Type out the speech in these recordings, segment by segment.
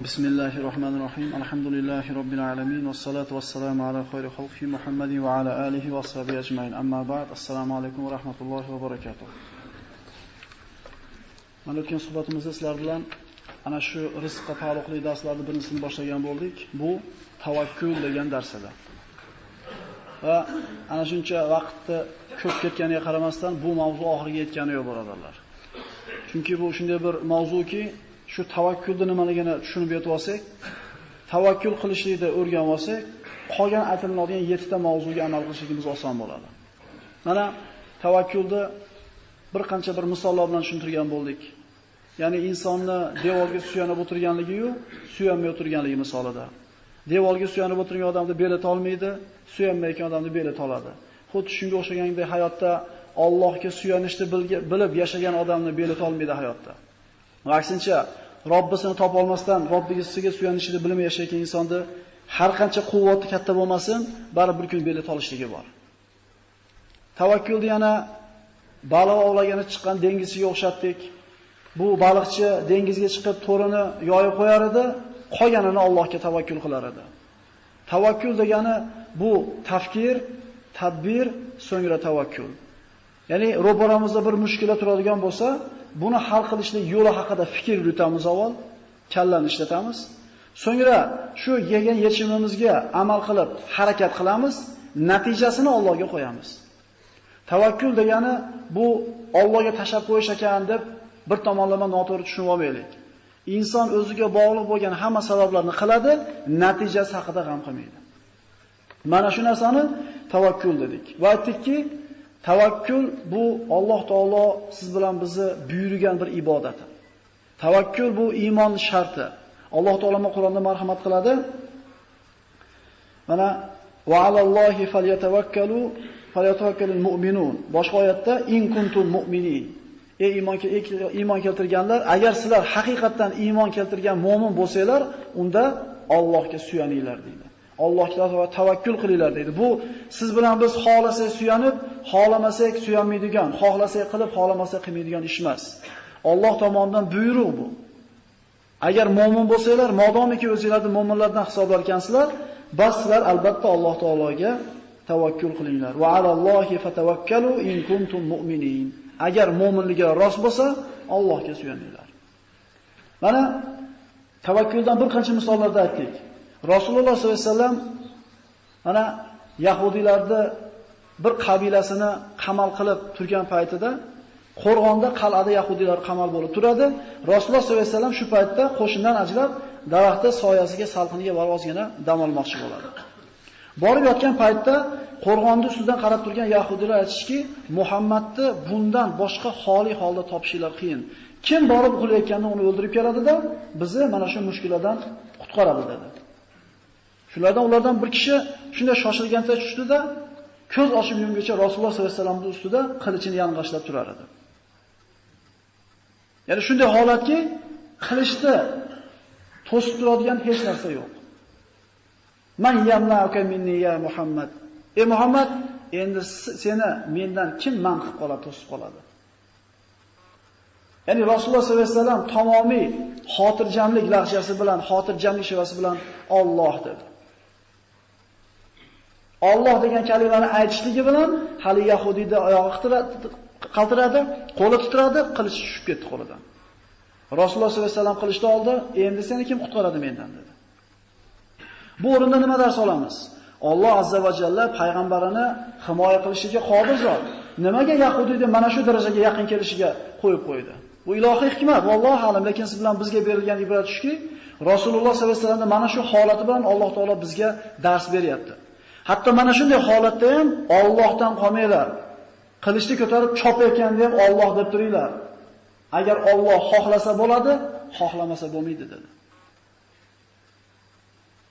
Bismillahirrohmanirrohim. Alhamdulillahi robbil alamin vassalatu vassalamu ala xayri xalqi Muhammadin va ala alihi va ashabihi ajmain. Amma ba'd. Assalomu alaykum va rahmatullohi va barakatuh. Mana o'tgan suhbatimizda sizlar bilan ana shu rizqqa taalluqli darslarni birinchisini boshlagan bo'ldik. Bu tavakkul degan dars edi. Va ana shuncha vaqtni ko'p ketganiga qaramasdan bu mavzu oxiriga yetgani yo'q, birodarlar. Chunki bu shunday bir mavzuki, shu tavakkulni nimaligini tushunib yetib olsak, tavakkul qilishlikni o'rganib olsak, qolgan aytiladigan 7 ta mavzuga amal qilishligimiz oson bo'ladi. Mana tavakkulni bir qancha bir misollar bilan tushuntirgan bo'ldik. Ya'ni insonni devorga suyanib o'tirganligi-yu, suyanmay o'tirganligi misolida. Devorga suyanib o'tirgan odamni beli tolmaydi, suyanmayotgan odamni beli toladi. Xuddi shunga o'xshagandek hayotda Allohga suyanishni bilib yashagan odamni beli tolmaydi hayotda. Aksincha, Robbisini topa olmasdan Robbisiga suyanishni bilmay yashayotgan insonni har qancha quvvati katta bo'lmasin, baribir bir kun beli tolishligi bor. Tavakkulni yana baliq ovlagani chiqqan dengizchiga o'xshatdik. Bu baliqchi dengizga chiqib to'rini yoyib qo'yar edi, qolganini Allohga tavakkul qilar edi. Tavakkul degani bu tafkir, tadbir, so'ngra tavakkul. Ya'ni ro'baramizda bir mushkula turadigan bo'lsa, buni hal qilishlik yo'li haqida fikr yuritamiz avval, kallani ishlatamiz. So'ngra shu yegan yechimimizga amal qilib harakat qilamiz, natijasini Allohga qo'yamiz. Tavakkul degani bu Allohga tashab qo'yish ekan deb bir tomonlama noto'g'ri tushunib olmaylik. Inson o'ziga bog'liq bo'lgan hamma sabablarni qiladi, natijasi haqida g'am qilmaydi. Mana shu narsani tavakkul dedik. Va aytdikki, tavakkul bu Alloh taolo siz bilan bizni buyurgan bir ibodati. Tavakkul bu iymon sharti. Alloh taolo Qur'onda marhamat qiladi. Mana va alallohi falyatavakkalu falyatavakkalul mu'minun. Boshqa oyatda in kuntum mu'minin. Ey iymon keltirganlar, agar sizlar haqiqatan iymon keltirgan mo'min bo'lsanglar, unda Allohga suyaninglar deydi. Allohga tavakkul qilinglar deydi. Bu siz bilan biz xohlasak suyanib, xohlamasak suyanmaydigan, xohlasak qilib, xohlamasak qilmaydigan ish emas. Alloh tomonidan buyruq bu. Agar mo'min bo'lsanglar, modomiki o'zingizlarni mo'minlardan hisoblar ekansizlar, bas sizlar albatta Alloh taologa tavakkul qilinglar. Va alallohi fatavakkalu in kuntum mu'minin. Agar mo'minligi rost bo'lsa, Allohga suyaninglar. Mana tavakkuldan bir qancha misollarda aytdik. Rasululloh sollallohu alayhi vasallam mana yahudiylarni bir qabilasini qamal qilib turgan paytida qo'rg'onda, qal'ada yahudiylar qamal bo'lib turadi. Rasululloh sollallohu alayhi vasallam shu paytda qo'shindan ajrab, daraxtning soyasiga, salqiniga borib ozgina dam olmoqchi bo'ladi. Borib yotgan paytda qo'rg'onning ustidan qarab turgan yahudiylar aytishki, Muhammadni bundan boshqa xoli holda topishinglar qiyin. Kim borib uxlayotganini uni o'ldirib keladida, bizni mana shu mushkuladan qutqaradi dedi. Shulardan ulardan bir kishi shunday shoshilganda tushdida, ko'z ochib yumguncha Rasululloh sollallohu alayhi vasallamning ustida qilichini yang'ashlab turar edi. Ya'ni shunday holatki, qilichni to'sib turadigan hech narsa yo'q. Man yamna'uka minni ya Muhammad. Ey Muhammad, endi seni mendan kim man qilib qoladi, to'sib qoladi? Ya'ni Rasululloh sollallohu alayhi vasallam tamomiy xotirjamlik lahjasi bilan, xotirjamlik shivasi bilan Alloh dedi. Alloh degan kalimani aytishligi bilan hali yahudiyda oyog'i qaltiradi, qo'li titradi, qilich tushib ketdi qo'lidan. Rasululloh sollallohu alayhi vasallam qilichni oldi, endi seni kim qutqaradi mendan dedi. Bu o'rinda nima dars olamiz? Alloh azza va jalla payg'ambarini himoya qilishiga qodir zot. Nimaga yahudiyni mana shu darajaga yaqin kelishiga qo'yib qo'ydi? Bu ilohiy hikmat, vallohu a'lam, lekin siz bilan bizga berilgan ibrat shuki, Rasululloh sollallohu alayhi vasallamning mana shu holati bilan Alloh taolo bizga dars beryapti. Hatto mana shunday holatda ham Allohdan qolmanglar. Qilichni ko'tarib chopayotganda ham Alloh deb turinglar. Agar Alloh xohlasa bo'ladi, xohlamasa bo'lmaydi dedi.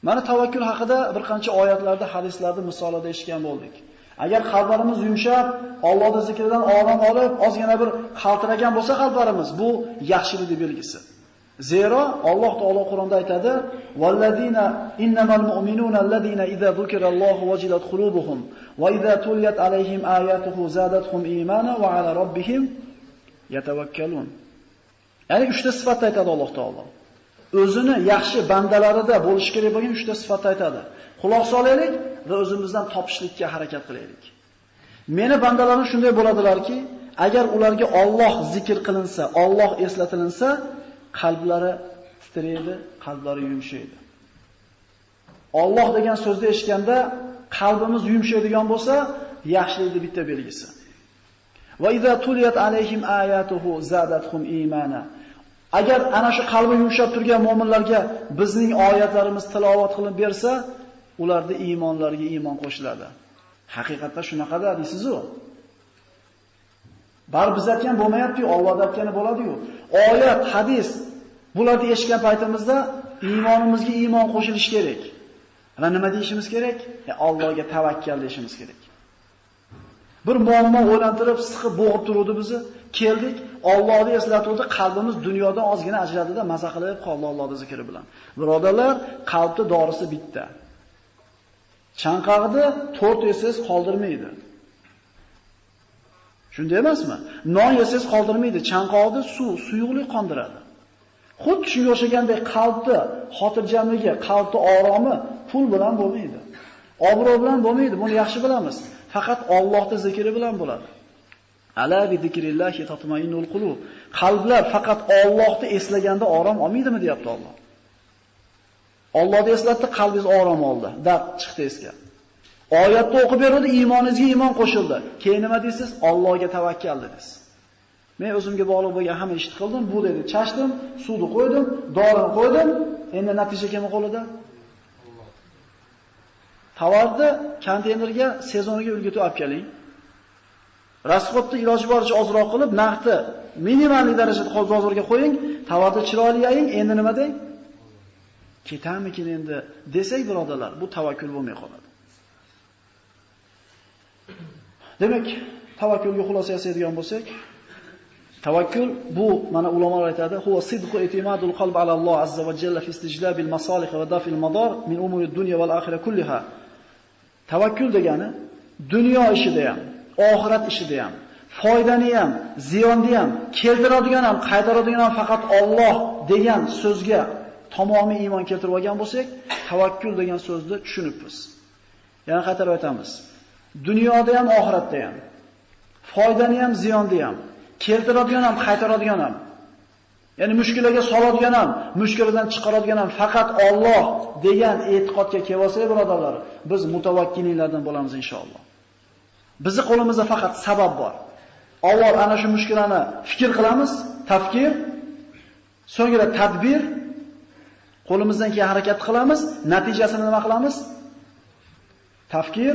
Mana tavakkul haqida bir qancha oyatlarda, hadislarda, misollarda eshitgan bo'ldik. Agar qalblarimiz yumshab, Allohning zikridan orom olib, ozgina bir qaltiragan bo'lsa qalblarimiz, bu yaxshilik belgisi. Zero Alloh taolo Qur'onda aytadi: "Vallazina innamal mu'minuna allazina iza zukirallohu wajilat qulubuhum va iza tuliyat alayhim ayatuhu zadatuhum iymana va ala robbihim yatavakkalun." Ya'ni uchta sifatni aytadi Alloh taolo. o'zini yaxshi bandalarida bo'lishi kerak bo'lgan 3 ta sifat aytadi. Quloq solaylik va o'zimizdan topishlikka harakat qilaylik. Meni bandalarim shunday bo'ladilarki, agar ularga Alloh zikr qilinsa, Alloh eslatilinsa, qalblari titraydi, qalblari yumshaydi. Alloh degan so'zni eshitganda qalbimiz yumshaydigan bo'lsa, yaxshilikning bitta belgisi. Va iza tuliyat alayhim ayatuhu zadathum iymana. Agar ana shu qalbi yumshab turgan mu'minlarga bizning oyatlarimiz tilovat qilinib bersa, ularda iymonlariga iymon qo'shiladi. Haqiqatda shunaqada deysiz-u. Bar biz aytgan bo'lmayapti-yu, Alloh aytgani bo'ladi-yu. Oyat, hadis bularni eshitgan paytimizda iymonimizga iymon qo'shilishi kerak. Va nima deyishimiz kerak? Allohga tavakkal deyishimiz kerak. Bir muammo o'ylantirib, siqib bo'g'ib turdi bizni. Keldik, Allohni eslatuvdi, qalbimiz dunyodan ozgina ajradida maza qilib qoldi Allohning zikri bilan. Birodarlar, qalbni dorisi bitta. Chanqog'ida to'rt yesangiz qoldirmaydi. Shunday emasmi? Non yesangiz qoldirmaydi, chanqog'ida suv, suyuqlik qondiradi. Xuddi shunga o'xshagandek qalbni xotirjamligi, qalbni oromi pul bilan bo'lmaydi. Obro' bilan bo'lmaydi, buni yaxshi bilamiz. Faqat Allohning zikri bilan bo'ladi. Ala bi zikrillahi tatmainnul qulub. Qalblar faqat Allohni eslaganda orom olmaydimi deyapti Alloh. Allohni eslatdi, qalbingiz orom oldi. Dard chiqdi esga. Oyatni o'qib berdi, iymoningizga iymon qo'shildi. Keyin nima deysiz? Allohga tavakkal dedingiz. Men o'zimga bog'liq bo'lgan hamma ishni qildim, bu dedi, chashdim, suvni qo'ydim, dorini qo'ydim. Endi natija kimning qo'lida? Tovarni konteynerga sezoniga ulgutib olib keling. Rasxodni iloji boricha ozroq qilib, narxni minimal darajada bozorga qo'ying, tovarni chiroyli yaying, endi nima deng? Ketamikin endi desak birodarlar, bu tavakkul bo'lmay qoladi. Demak, tavakkulga xulosa yasaydigan bo'lsak, tavakkul bu mana ulamolar aytadi, huwa sidqu i'timadul qalb ala Alloh azza va jalla fi istijlabil masalih va daf'il madar min umuri dunya val akhirah kulliha. Tavakkul degani dunyo ishida ham, oxirat ishida ham, foydani ham, ziyonni ham keltiradigan ham, qaytaradigan ham faqat Alloh degan so'zga tamomiy iymon keltirib olgan bo'lsak, tavakkul degan so'zni tushunibmiz. Yana qaytarib aytamiz. Dunyoda ham, oxiratda ham, foydani ham, ziyonni ham, keltiradigan ham, qaytaradigan ham, ya'ni mushkulaga soladigan ham, mushkuladan chiqaradigan ham faqat Alloh degan e'tiqodga kelib olsak, birodarlar, biz mutavakkilinlardan bo'lamiz inshaalloh. Bizning qo'limizda faqat sabab bor. Avval ana shu mushkulani fikr qilamiz, tafkir, so'ngra tadbir, qo'limizdan kelgan harakat qilamiz, natijasini nima qilamiz? Tafkir,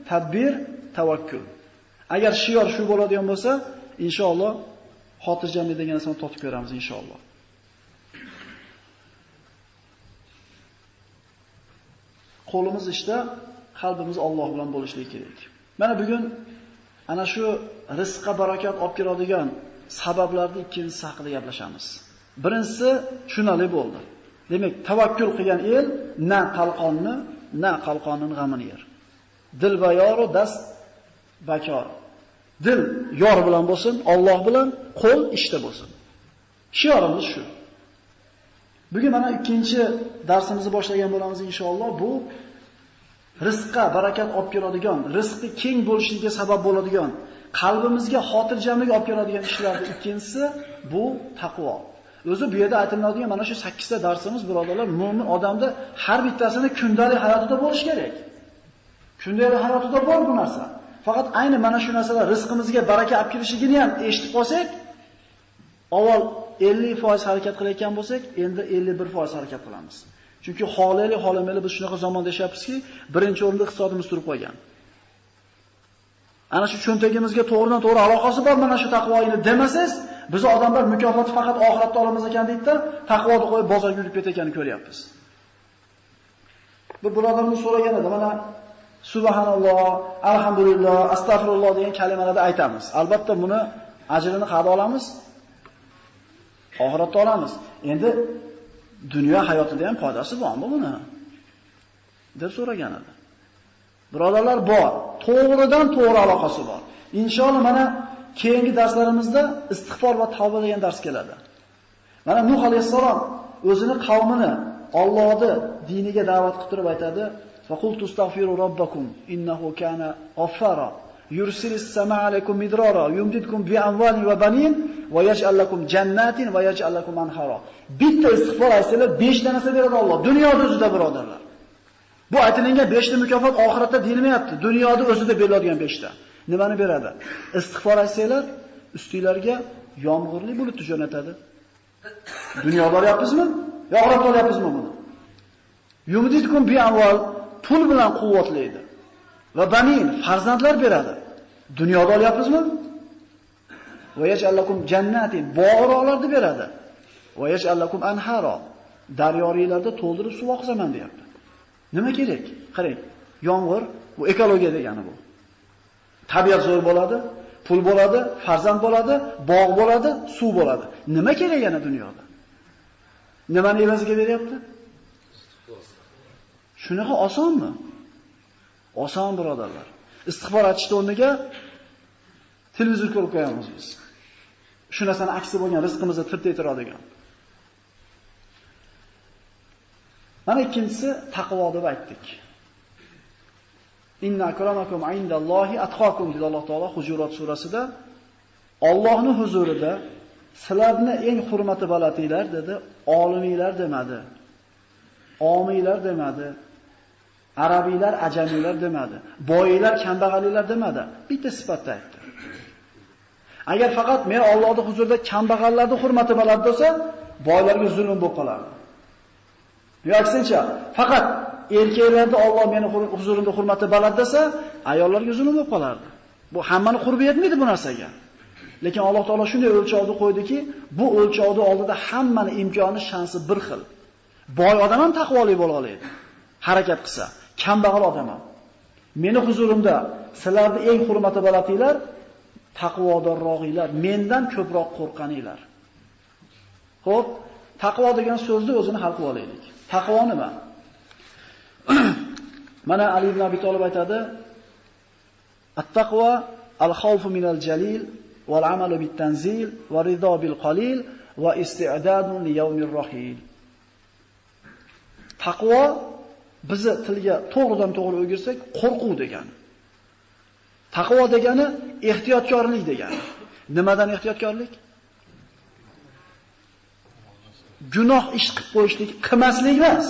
tadbir, tavakkul. Agar shior shu bo'ladigan bo'lsa, inshaalloh xotirjamlik degan narsani totib ko'ramiz inshaalloh. Qo'limiz ishda, qalbimiz Alloh bilan bo'lishligi kerak. Mana bugun ana shu rizqqa barakat olib keladigan sabablarning ikkinchisi haqida gaplashamiz. Birinchisi tushunarli bo'ldi. Demak, tavakkul qilgan el na qalqonni, na qalqonning g'amini yer. Dil va yoru dast bakor. Dil yor bilan bo'lsin, Alloh bilan, qo'l ishda bo'lsin. Shiorimiz shu. Bugun mana ikkinchi darsimizni boshlagan bo'lamiz inshaalloh. Bu rizqqa barakat olib keladigan, rizqi keng bo'lishiga sabab bo'ladigan, qalbimizga xotirjamlik olib keladigan ishlarning ikkinchisi bu taqvo. O'zi bu yerda aytiladigan mana shu 8 ta darsimiz birodarlar, mo'min odamda har bittasini kundalik hayotida bo'lish kerak. Kundalik hayotida bor bu narsa. Faqat ayni mana shu narsalar rizqimizga baraka olib kelishligini ham eshitib qolsak, avval 50% harakat qilayotgan bo'lsak, endi 51% harakat qilamiz. Chunki xolaylik, xolamaylik biz shunaqa zamonda yashayapmizki, birinchi o'rinda iqtisodimiz turib qo'ygan. Ana shu cho'ntagimizga to'g'ridan to'g'ri aloqasi bor mana shu taqvoyini demasangiz, biz odamlar mukofotni faqat oxiratda olamiz ekan deydi-da, taqvoni qo'yib bozorga yurib ketayotganini ko'ryapmiz. Bir birodarimiz so'ragan edi, mana subhanalloh, alhamdulillah, astagfirulloh degan kalimalarni aytamiz. Albatta buni ajrini qayerda olamiz? Oxiratda olamiz. Endi dunyo hayotida ham foydasi bormi buni? Deb so'ragan edi. Birodarlar bor, to'g'ridan to'g'ri aloqasi bor. Inshaalloh mana keyingi darslarimizda istig'for va tavba degan dars keladi. Mana Nuh alayhissalom o'zini qavmini Allohning diniga da'vat qilib turib aytadi: "Va qultu astaghfiru robbakum innahu kana ghaffara yursilis samaa alaykum midrara yumdidkum bi amwalin va banin va yaj'al lakum jannatin va yaj'al lakum anhara." Bitta istig'for aytsalar 5 ta narsa beradi Alloh. Dunyoda o'zida birodarlar. Bu aytilingan 5 ta mukofot oxiratda deyilmayapti. Dunyoda o'zida beriladigan 5 ta. Nimani beradi? Istig'for aytsanglar, ustinglarga yomg'irli bulutni jo'natadi. Dunyoda olyapmizmi? Yo oxiratda olyapmizmi buni? Yumdidkum bi amwal, pul bilan quvvatlaydi. Va banin, farzandlar beradi. Dunyoda olyapmizmi? Va yaj'al lakum jannatin, bog'roqlarni beradi. Va yaj'al lakum anhara, daryolarni to'ldirib suv oqzaman deyapti. Nima kerak? Qarang, yomg'ir bu ekologiya degani bu. Tabiat zo'r bo'ladi, pul bo'ladi, farzand bo'ladi, bog' bo'ladi, suv bo'ladi. Nima kerak yana dunyoda? Nimani evaziga beryapti? Shunaqa osonmi? Oson birodarlar. Istig'for aytishni o'rniga televizor ko'rib qo'yamiz biz. Shu narsani aksi bo'lgan rizqimizni tirtaytiradigan. Mana ikkinchisi taqvo deb aytdik. Inna akramakum indallohi atqakum dedi Alloh taolo Hujurat surasida. Allohning huzurida sizlarni eng hurmati balandinglar dedi, olimiylar demadi. Omiylar demadi. Arabiylar, ajamiylar demadi. Boylar, kambag'allar demadi. Bitta sifatda aytdi. Agar faqat men Allohning huzurida kambag'allarning hurmati baland bo'lsa, boylarga zulm bo'lib qolardi. Yo aksincha, faqat erkaklarda Alloh meni huzurimda hurmati baland desa, ayollarga zulm bo'lib qolardi. Bu hammani qurbi yetmaydi bu narsaga. Lekin Alloh taolo shunday o'lchovni qo'ydiki, bu o'lchovning oldida hammaning imkoni, shansi bir xil. Boy odam ham taqvoli bo'la oladi. Harakat qilsa, kambag'al odam ham. Meni huzurimda sizlarning eng hurmati balandinglar, taqvodorrog'inglar, mendan ko'proq qo'rqaninglar. Xo'p, taqvo degan so'zni o'zini hal qilib olaylik. Taqvo nima? Mana Ali ibn Abi Talib aytadi: "At-taqvo al-xawfu minal jalil wal amalu bit-tanzil va rido bil qalil va isti'dadun li yawmir rahil." Taqvo bizni tilga to'g'ridan to'g'ri o'girsak, qo'rquv degani. Taqvo degani ehtiyotkorlik degani. Nimadan ehtiyotkorlik? Gunoh ish qilib qo'yishlik, qilmaslik emas.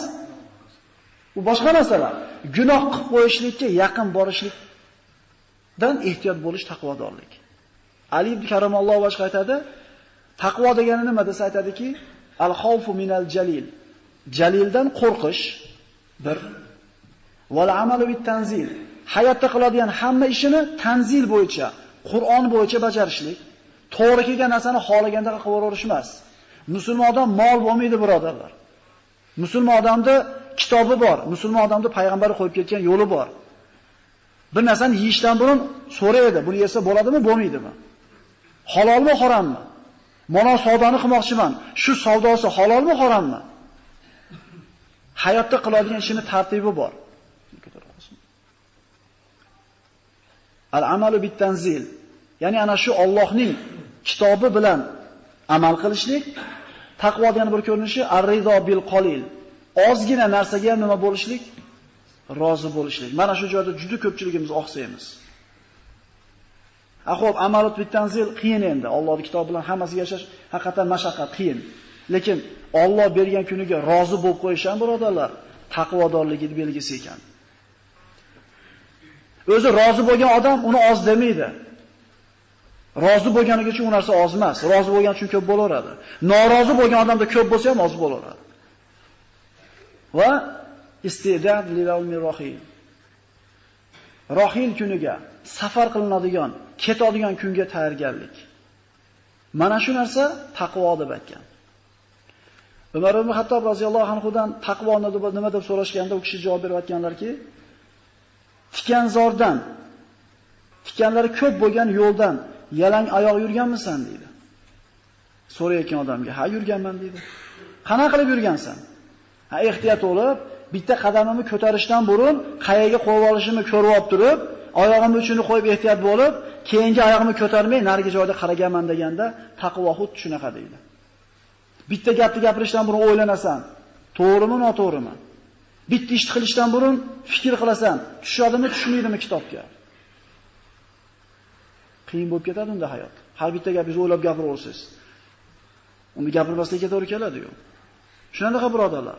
Bu boshqa masala. Gunoh qilib qo'yishlikka yaqin borishlikdan ehtiyot bo'lish taqvodorlik. Ali ibn Karamalloh boshqa aytadi, taqvo degani nima desa aytadiki, al-xawfu minal jalil. Jalildan qo'rqish bir, val amalu bit-tanzil. Hayotda qiladigan hamma ishini tanzil bo'yicha, Qur'on bo'yicha bajarishlik, to'g'ri kelgan narsani xohlaganda qilib emas. Musulmon odam mol bo'lmaydi birodarlar. Musulmon odamda kitobi bor, musulmon odamda payg'ambari qo'yib ketgan yo'li bor. Bir narsani yeyishdan burun so'raydi, buni yesa bo'ladimi, bo'lmaydimi? Halolmi, harommi? Mana savdoni qilmoqchiman. Shu savdosi halolmi, harommi? Hayotda qiladigan ishini tartibi bor. Al-amalu bit-tanzil. Ya'ni ana shu Allohning kitobi bilan amal qilishlik, taqvo degan bir ko'rinishi ar-rizo bil qalil. Ozgina narsaga ham nima bo'lishlik? Rozi bo'lishlik. Mana shu joyda juda ko'pchiligimiz oqsaymiz. Xo'p, amalut bit-tanzil qiyin endi. Allohning kitobi bilan hammasiga yashash haqiqatan mashaqqat, qiyin. Lekin Alloh bergan kuniga rozi bo'lib qo'yish ham birodarlar, taqvodorligining belgisi ekan. O'zi rozi bo'lgan odam uni oz demaydi. Rozi bo'lganiga uchun u narsa oz emas. Rozi bo'lgan uchun ko'p bo'laveradi. Norozi bo'lgan odamda ko'p bo'lsa ham oz bo'laveradi. Va istidad lil rohil. Rohil kuniga, safar qilinadigan, ketadigan kunga tayyorgarlik. Mana shu narsa taqvo deb aytgan. Umar ibn Xattob roziyallohu anhu dan taqvoni nima deb so'rashganda u kishi javob berib aytganlarki, tikanzordan, tikanlari ko'p bo'lgan yo'ldan yalang oyoq yurganmisan deydi. So'rayotgan odamga, ha yurganman deydi. Qana qilib yurgansan? Ha ehtiyot bo'lib, bitta qadamimni ko'tarishdan burun qayerga qo'yib olishimni ko'rib olib turib, oyog'imni uchini qo'yib ehtiyot bo'lib, keyingi oyog'imni ko'tarmay narigi joyda qaraganman deganda taqvo xuddi shunaqa deydi. Bitta gapni gapirishdan burun o'ylanasan. To'g'rimi, noto'g'rimi? Bitta ishni qilishdan burun fikr qilasan. Tushadimi, tushmaydimi kitobga? Qiyin bo'lib ketadi unda hayot. Har bitta gapingizni o'ylab gapiraverasiz. Uni gapirmaslikka to'g'ri keladi-yu. Shunaqa birodarlar.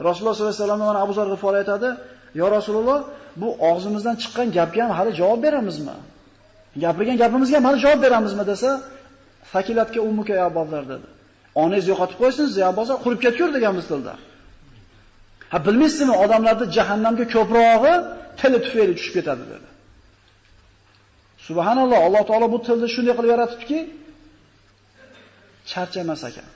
Rasululloh sollallohu alayhi vasallamdan mana Abu Zar G'ifori aytadi: "Ya Rasululloh, bu og'zimizdan chiqqan gapga ham hali javob beramizmi? Gapirgan gapimizga ham hali javob beramizmi?" desa, "Fakilatga ummuka ya Abu Zar" dedi. Onangiz yo'qotib qo'ysin, ya Abu Zar qurib ketgur deganmiz tilda. Ha, bilmaysizmi, odamlarda jahannamga ko'prog'i tili tufayli tushib ketadi dedi. Subhanalloh, Alloh taolo bu tilni shunday qilib yaratibdiki, charchamas ekan.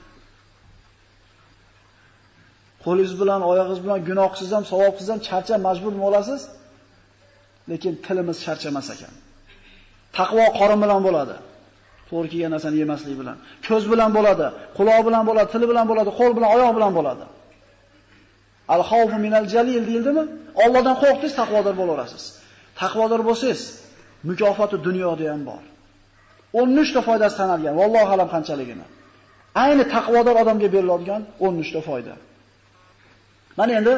Qo'lingiz bilan, oyog'ingiz bilan gunoh qilsangiz ham, savob qilsangiz ham charchab majbur bo'lasiz, lekin tilimiz charchamas ekan. Taqvo qorin bilan bo'ladi. To'g'ri kelgan narsani yemaslik bilan, ko'z bilan bo'ladi, quloq bilan bo'ladi, tili bilan bo'ladi, qo'l bilan, oyoq bilan bo'ladi. Al-xavfu minal jalil deyildimi? Allohdan qo'rqdingiz, taqvodor bo'laverasiz. Taqvodor bo'lsangiz, mukofoti dunyoda ham bor. 13 ta foydasi sanalgan, vallohu alam qanchaligini. Ayni taqvodor odamga beriladigan 13 ta foyda. Mana endi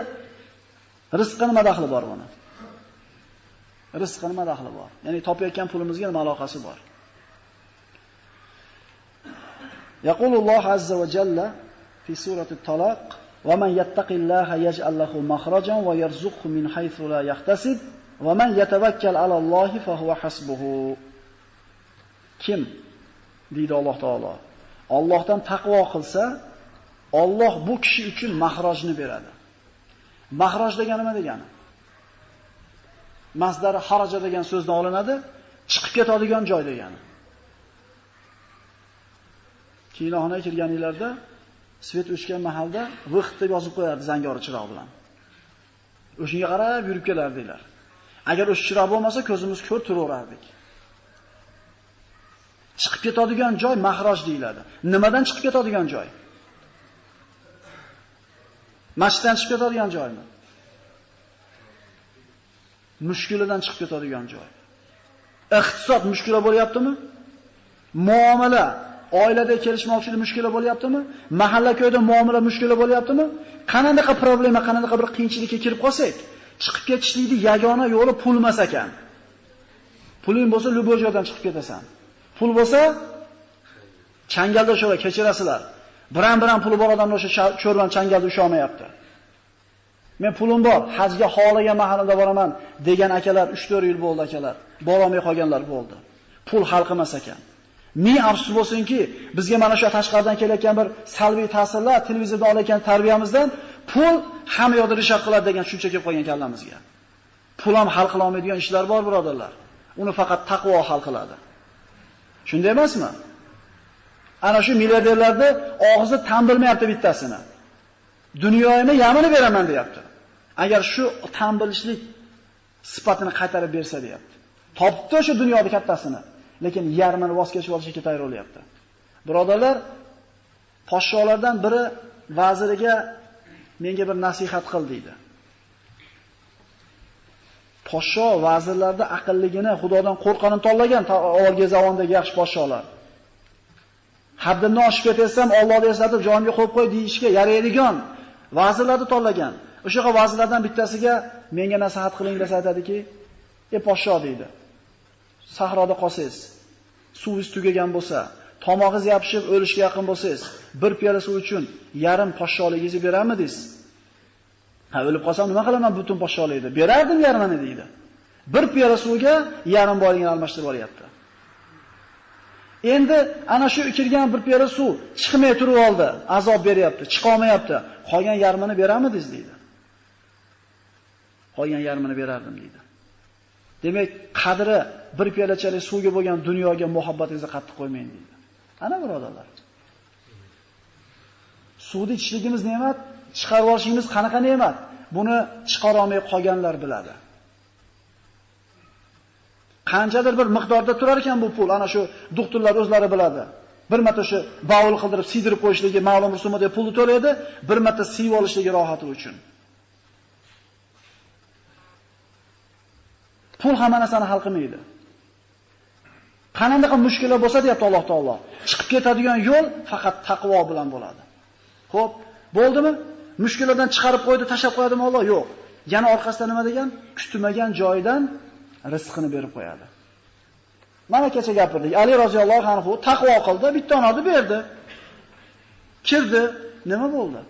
rizqqa nima daxli bor buni? Rizqqa nima daxli bor? Ya'ni topayotgan pulimizga nima aloqasi bor? Yaqululloh azza va jalla fi surati Taloq: "Va man yattaqillaha yaj'al lahu makhrajan va yarzuqhu min haythu la yahtasib va man yatawakkal alallohi fa huwa hasbuhu." Kim deydi Alloh taolo, Allohdan taqvo qilsa, Alloh bu kishi uchun mahrajni beradi. Mahraj degani nima degani? Masdari haraja degan so'zdan olinadi, chiqib ketadigan joy degani. Kinoxonaga kirganinglarda svet o'chgan mahalda vaqt deb yozib qo'yardi zangori chiroq bilan. O'shunga qarab yurib kelardinglar. Agar o'sha chiroq bo'lmasa ko'zimiz ko'r turaverardik. Chiqib ketadigan joy mahraj deyiladi. Nimadan chiqib ketadigan joy? Masjiddan chiqib ketadigan joymi? Mushkuladan chiqib ketadigan joy. Iqtisod mushkula bo'lyaptimi? Muomala, oilada kelishmovchilik mushkula bo'lyaptimi? Mahalla ko'yda muomala mushkula bo'lyaptimi? Qanday problema, qanday bir qiyinchilikka kirib qolsak, chiqib ketishlikning yagona yo'li pul emas ekan. Puling bo'lsa, любой joydan chiqib ketasan. Pul bo'lsa, changalda o'sha kechirasizlar. Biram-biram puli bor odamlar o'sha cho'rvan changalda usha olmayapti. Men pulim bor, hajga xohlagan mahalimda boraman degan akalar 3-4 yil bo'ldi akalar. Bora olmay qolganlar bo'ldi. Pul hal qilmas ekan. Ming afsus bo'lsinki, bizga mana shu tashqaridan kelayotgan bir salbiy ta'sirlar, televizorda olayotgan tarbiyamizdan pul hamma yoqda rishat qiladi degan tushuncha kelib qolgan kallamizga. Pul ham hal qila olmaydigan ishlar bor, birodarlar. Uni faqat taqvo hal qiladi. Shunday emasmi? Ana shu milliarderlarda og'zi tan bilmayapti bittasini. Dunyoyini yamini beraman deyapti. Agar shu tan bilishlik sifatini qaytarib bersa deyapti. Topdi o'sha dunyoda kattasini, lekin yarmini voz kechib olishga tayyor bo'lyapti. Birodarlar, podsholardan biri vaziriga menga bir nasihat qil deydi. Podsho vazirlarda aqlligini, Xudodan qo'rqqanini tanlagan avvalgi zamondagi yaxshi podsholar. Haddimdan oshib ketarsam, Allohni eslatib jonimga qo'yib qo'y deyishga yaraydigan vazirlarni tanlagan. O'sha vazirlardan bittasiga menga nasihat qiling desa aytadiki, "Ey podsho" deydi. Sahroda qolsangiz, suvingiz tugagan bo'lsa, tomog'ingiz yopishib o'lishga yaqin bo'lsangiz, bir piyola suv uchun yarim podsholigingizni berarmidingiz? Ha, o'lib qolsam nima qilaman butun podsholikni? Berardim yarmini deydi. Bir piyola suvga yarim boyligini almashtirib olyapti. Endi ana shu ichilgan bir piyola suv chiqmay turib oldi, azob beryapti, chiqa olmayapti. Qolgan yarmini berarmidingiz deydi. Qolgan yarmini berardim deydi. Demak, qadri bir piyolachalik suvga bo'lgan dunyoga muhabbatingizni qattiq qo'ymang deydi. Ana birodarlar. Suvni ichishligimiz ne'mat, chiqarib olishimiz qanaqa ne'mat? Buni chiqara olmay qolganlar biladi. Qanchadir bir miqdorda turar ekan bu pul, ana shu doktorlar o'zlari biladi. Bir marta o'sha bavul qildirib, siydirib qo'yishligi ma'lum bir summada pulni to'laydi, bir marta siyib olishligi rohati uchun. Pul hamma narsani hal qilmaydi. Qanday mushkula bo'lsa deyapti Alloh taolo, chiqib ketadigan yo'l faqat taqvo bilan bo'ladi. Xo'p, bo'ldimi? Mushkuladan chiqarib qo'ydi, tashlab qo'yadimi Alloh? Yo'q. Yana orqasidan nima degan? Kutmagan joyidan rizqini berib qo'yadi. Mana kecha gapirdik. Ali roziyallohu anhu taqvo qildi, bitta anorni berdi. Kirdi, nima bo'ldi?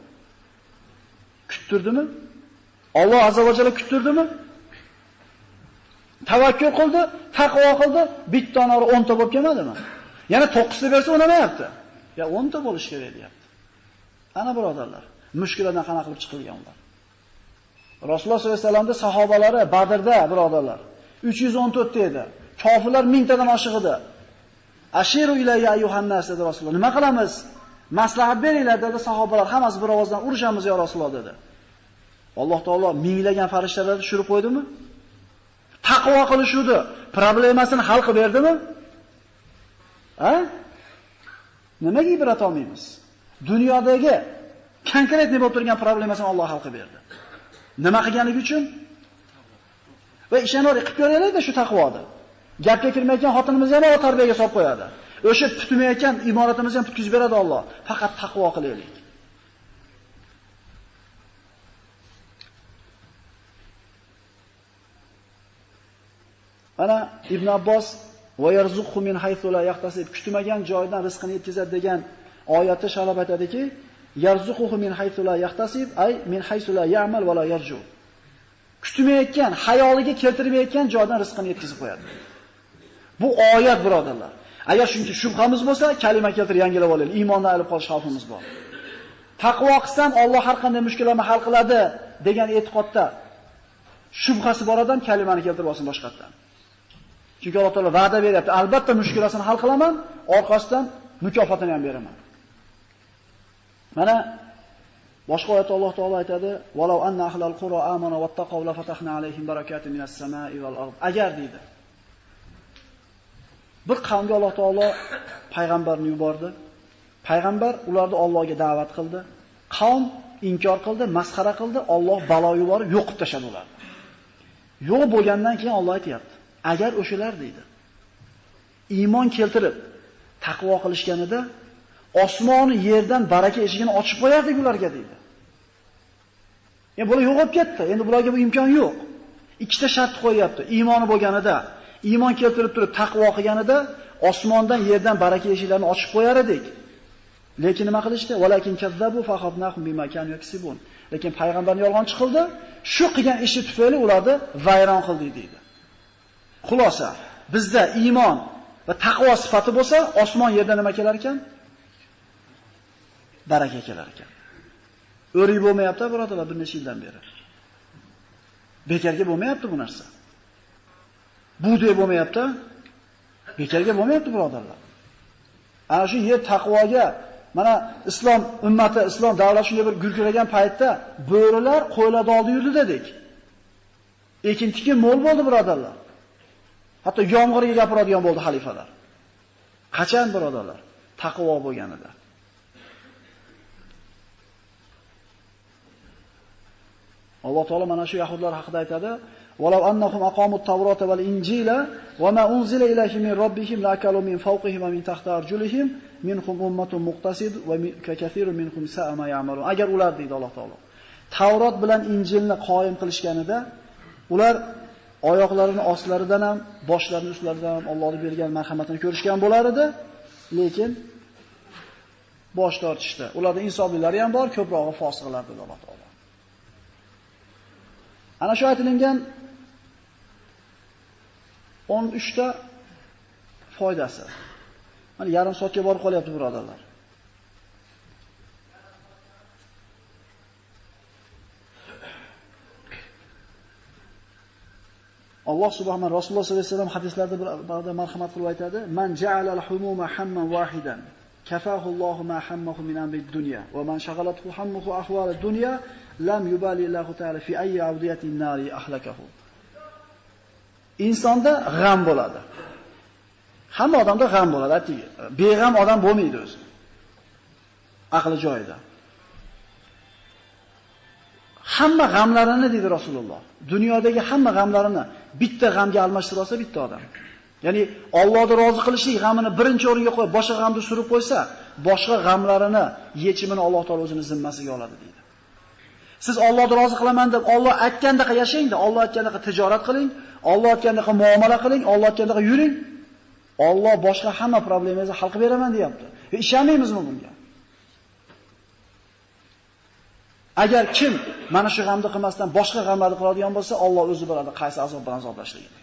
Kuttirdimi? Alloh azza va jalla kuttirdimi? Tavakkul qildi, taqvo qildi, bitta anor 10 ta bo'lib kelmadimi? Yana 9 ta bersa unamayapti. Ya 10 ta bo'lish kerak deyapti. Ana birodarlar, mushkuladan qana qilib chiqilgan ular. Rasululloh sollallohu alayhi vasallamda sahobalari Badrda birodarlar 314 ta edi. Kofirlar 1000 tadan oshiq edi. Ashiru ilayya ayyuhannas dedi Rasululloh. Nima qilamiz? Maslahat beringlar dedi sahobalar. Hammasi bir ovozdan urushamiz ya Rasululloh dedi. Alloh taolo minglagan farishtalarni tushirib qo'ydimi? Taqvo qilishudi, problemasini hal qilib berdimi? Ha? Nimaga ibrat olmaymiz? Dunyodagi konkretniy bo'lib turgan problemasini Alloh hal qilib berdi. Nima qilganligi uchun? Va ishonavering, qilib ko'raylik-da shu taqvoni. Gapga kirmayotgan xotinimizni ham Alloh tarbiyaga solib qo'yadi. O'sha tutmayotgan imoratimizni ham tutkizib beradi Alloh. Faqat taqvo qilaylik. Mana Ibn Abbos va yarzuqhu min haythu la yahtasib, kutmagan joydan rizqini yetkazadi degan oyatda sharhlab aytadiki, yarzuquhu min haythu la yahtasib, ay min haythu la ya'mal va la yarju. Kutmayotgan, xayoliga keltirmayotgan joydan rizqini yetkazib qo'yadi. Bu oyat birodarlar. Agar shuncha shubhamiz bo'lsa, kalima keltirib yangilab olaylik. Iymondan ayirib qolish xavfimiz bor. Taqvo qilsam Alloh har qanday mushkullarni hal qiladi degan e'tiqodda shubhasi bor odam kalimani keltirib olsin boshqatdan. Chunki Alloh taolo va'da beryapti. Albatta mushkulasini hal qilaman, orqasidan mukofotini ham beraman. Mana boshqa oyatda Alloh taolo aytadi: "Valau anna ahlal qura amanu wattaqaw la fatahna alayhim barakatin minas samai val ard." Agar deydi, bir qavmga Alloh taolo payg'ambarni yubordi. Payg'ambar ularni Allohga da'vat qildi. Qavm inkor qildi, masxara qildi, Alloh balo yuborib yo'q qilib tashladi ularni. Yo'q bo'lgandan keyin Alloh aytayapti: agar o'shalar deydi, iymon keltirib taqvo qilishganida osmoni yerdan baraka eshigini ochib qo'yardik ularga deydi. Endi bular yo'qolib ketdi. Endi bularga bu imkon yo'q. Ikkita shart qo'yapti. Iymoni bo'lganida, iymon keltirib turib taqvo qilganida osmondan yerdan baraka eshiklarini ochib qo'yar edik. Lekin nima qilishdi? Walakin kazzabu faxadnahum bima kanu yaksibun. Lekin payg'ambarni yolg'onchi qildi, shu qilgan ishi tufayli ularni vayron qildi deydi. Xulosa, bizda iymon va taqvo sifati bo'lsa, osmon yerdan nima kelar ekan? Baraka kelar ekan. O'rik bo'lmayapti, birodarlar, bir necha yildan beri. Bekarga bo'lmayapti bu narsa. Bug'doy bo'lmayapti. Bekarga bo'lmayapti, birodarlar. Ana shu yer taqvoga, mana islom ummati, islom davlati shunday bir gurkiragan paytda bo'rilar qo'ylarni oldi yurdi dedik. Ekin-tikin mo'l bo'ldi, birodarlar. Hatto yomg'irga gapiradigan bo'ldi xalifalar. Qachon, birodarlar? Taqvo bo'lganida. Alloh taolo mana shu yahudlar haqida aytadi: "Walau annahum aqamut tawrata wal injila wa ma unzila ilayhim min robbihim lakalu min fawqihim wa min tahti arjulihim minhum ummatun muqtasid wa kathirun minhum sa'a ma ya'malun." Agar ular deydi Alloh taolo, Tavrot bilan Injilni qoyim qilishganida ular oyoqlarini ostlaridan ham, boshlarining ustlaridan ham Allohning bergan marhamatini ko'rishgan bo'lar edi, lekin bosh tortishdi. Ularda insoflilari ham bor, ko'prog'i fosiqlar dedi Alloh taolo. Ana shu aytilgan 13 ta foydasi. Mana yarim soatga borib qolyapti, birodarlar. Alloh subhanahu Rasululloh sollallohu alayhi vasallam hadislarda bir marhamat qilib aytadi: "Man ja'ala al-humuma hamman wahidan kafahu Allohu ma hammahu min amri dunya va man shaghalathu hammuhu ahwal ad-dunya lam yubali Allohu ta'ala fi ayyi awdiyatin nari ahlakahu." Insonda g'am bo'ladi. Hamma odamda g'am bo'ladi, aytdik. Beg'am odam bo'lmaydi o'zi. Aqli joyida. Hamma g'amlarini dedi Rasululloh. Dunyodagi hamma g'amlarini bitta g'amga almashtira olsa bitta odam. Ya'ni Allohni rozi qilishlik g'amini birinchi o'ringa qo'yib, boshqa g'amni surib qo'ysa, boshqa g'amlarini yechimini Alloh taolo o'zini zimmasiga oladi deydi. Siz Allohni rozi qilaman deb Alloh aytgandaqa yashang-da, Alloh aytgandaqa tijorat qiling, Alloh aytgandaqa muomala qiling, Alloh aytgandaqa yuring. Alloh boshqa hamma problemingizni hal qilib beraman deyapti. Ve ishonmaymizmi bunga? Agar kim mana shu g'amni qilmasdan boshqa g'amlarni qiladigan bo'lsa, Alloh o'zi biladi qaysi azob bilan azoblashligini.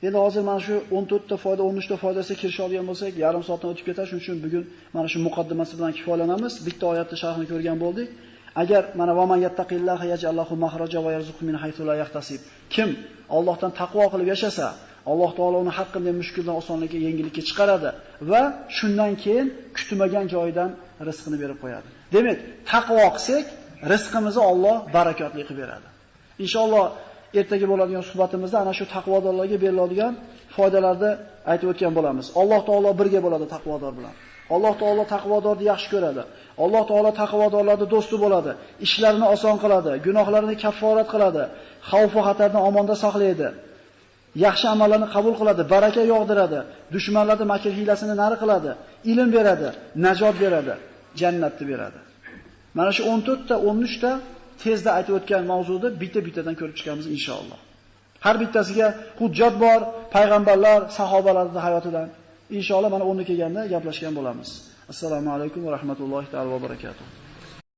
Endi hozir mana shu 14 ta foyda, 13 ta foydasiga kirisha olgan bo'lsak, yarim soatdan o'tib ketadi. Shuning uchun bugun mana shu muqaddimasi bilan kifoyalanamiz. Bitta oyatni sharhini ko'rgan bo'ldik. Agar mana va man yattaqillaha yaj'allahu mahraja va yarzuqhu min haythu la yahtasib. Kim Allohdan taqvo qilib yashasa, Alloh taolo uni har qanday mushkuldan osonlikka, yengillikka chiqaradi va shundan keyin kutmagan joyidan rizqini berib qo'yadi. Demak, taqvo qilsak, rizqimizni Alloh barakotli qilib beradi. Inshaalloh ertaga bo'ladigan suhbatimizda ana shu taqvodorlarga beriladigan foydalarni aytib o'tgan bo'lamiz. Alloh taolo birga bo'ladi taqvodor bilan. Alloh taolo taqvodorni yaxshi ko'radi. Alloh taolo taqvodorlarning do'sti bo'ladi. Ishlarini oson qiladi, gunohlarini kafforat qiladi, xavf va xatardan omonda saqlaydi. Yaxshi amallarni qabul qiladi, baraka yog'diradi, dushmanlarning makr hiylasini nari qiladi, ilm beradi, najot beradi, jannatni beradi. Mana shu 14 ta, 13 ta tezda aytib o'tgan mavzuni bitta-bittadan ko'rib chiqamiz inshaalloh. Har bittasiga hujjat bor, payg'ambarlar, sahobalarning hayotidan. Inshaalloh mana o'rni kelganda gaplashgan bo'lamiz. Assalomu alaykum va rahmatullohi taolo va barakatuh.